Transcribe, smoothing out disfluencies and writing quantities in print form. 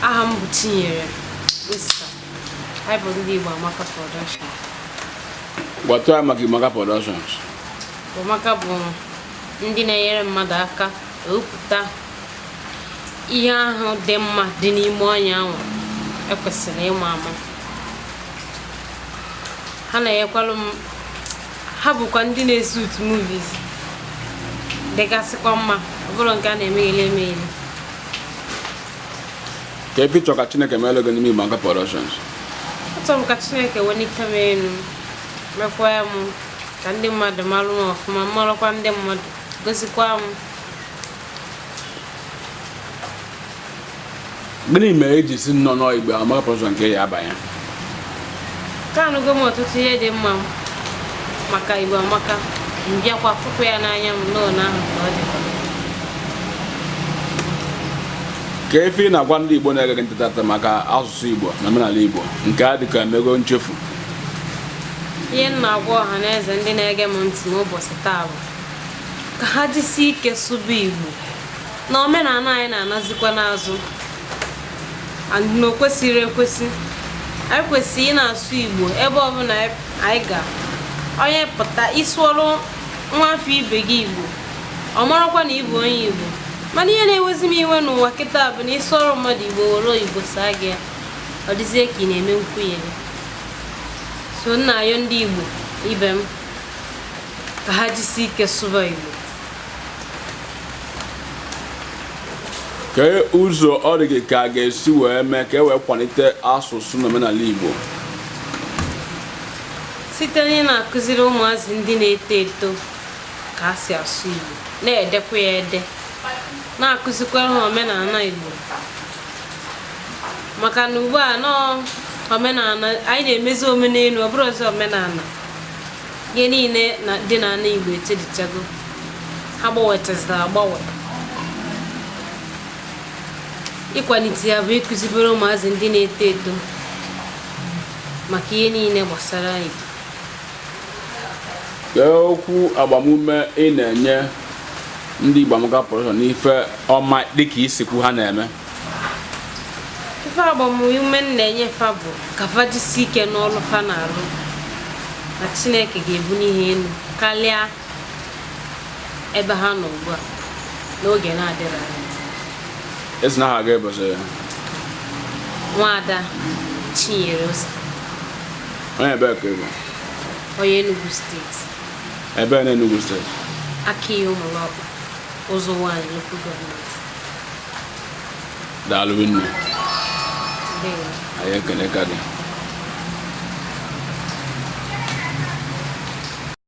Aha m bụ Chinyere Osita. Anyị bụ ndị Igbo Amaka Production. Gwatụ anyị maka Igbo Amaka Productions. Igbo Amaka bụ ndị na-enyere mmadụ aka ewepụta ihe ahụ dị mma dị n'ime onye ahụ ekwesịrị ịma ama. Ha na-enyekwalụ m, ha bụkwa ndị na-eshoot movies dịgasịkwa mma, ọ bụrụ nke a na-emegheli emegheli. Ka ife ị chọ ka Chineke meelụ gị n'ime Igbo Amaka Productions. Achọrọ m ka Chineke welite m elu, mekwa m ka ndị mmadụ malụ m ọfụma, malụkwa ndị mmadụ, gozikwa m. Gịnị mere i ji sị nnọọ nọọ Igbo Amaka Production nke ya abanye? Ka anụgo m ọtụtụ ihe dị mma maka Igbo Amaka, m bịakwa fụkwa ya n'anya m n'ụlọ ahụ ka ọ dị. Ka ife ị na-agwa ndị Igbo na-ege gị ntị tata maka asụsụ Igbo na omenala Igbo nke a dịka emego nchefu. Ihe m na-agwa ọha na eze ndị na-ege m ntị n'ụbọchị taa bụ ka ha jisie ike sụba Igbo na omenala anyị na-anazikwa n'azụ and na o kwesịrị ekwesị. Anyị kwesịrị ị na-asụ Igbo ebe ọbụla anyị ga. Onye pụta ị sụọrọ nwa afọ ibe gị Igbo, ọ marakwa na ị bụ onye Igbo. Mana ihe na-ewezi m iwe n'ụwa kịta bụ na ị sụọrọ mmadụ Igbo were oyibo saa gị ya, ọ dịzie ka ị na-eme nkwugheri. So m na-ayọ ndị Igbo ibe m ka ha jisie ike sụba Igbo. Kee ụzọ ọ dị gị ka a ga-esi wee mee ka e wee kwalite asụsụ na omenala Igbo? Site n'ị na-akụziri ụmụazị ndị na-eto eto ka a si asụ Igbo, na-edekwa ya ede, na-akụzikwara ha omenala Igbo, maka na ugbu a nọọ omenala anyị na-emezi omenelu, ọ bụrụzi omenala. Ihe niile dị n'ala Igbo echedichago, ha gbanwechaziri agbanwe. Ịkwalite ya bụ ịkụzibere ụmụazị ndị na-eto eto maka ihe niile gbasara Igbo. Kee okwu agbamume ị na-enye ndị Igbo Amaka Production n'ife ọma dịka i si kwu ha na-eme? Ife agbamume m na-enye fa bụ ka fa jisi ike n'ọlụ fa na-arụ, na Chineke ga-ebuli ha elu karịa ebe ha nọ ugbu a n'oge na-adịrị anya. Ị sị na aha gị bụ sị? Nwaada Chinyere Osita. Onye ebee ka ị bụ? Onye Enugu steeti. Ebee na Enugu steeti? Akiyi Ụmụlọkpa, Ụzọ-Ụwanị Local Government. Daalụ nne. Ndewo. Anyị ekene ka gị.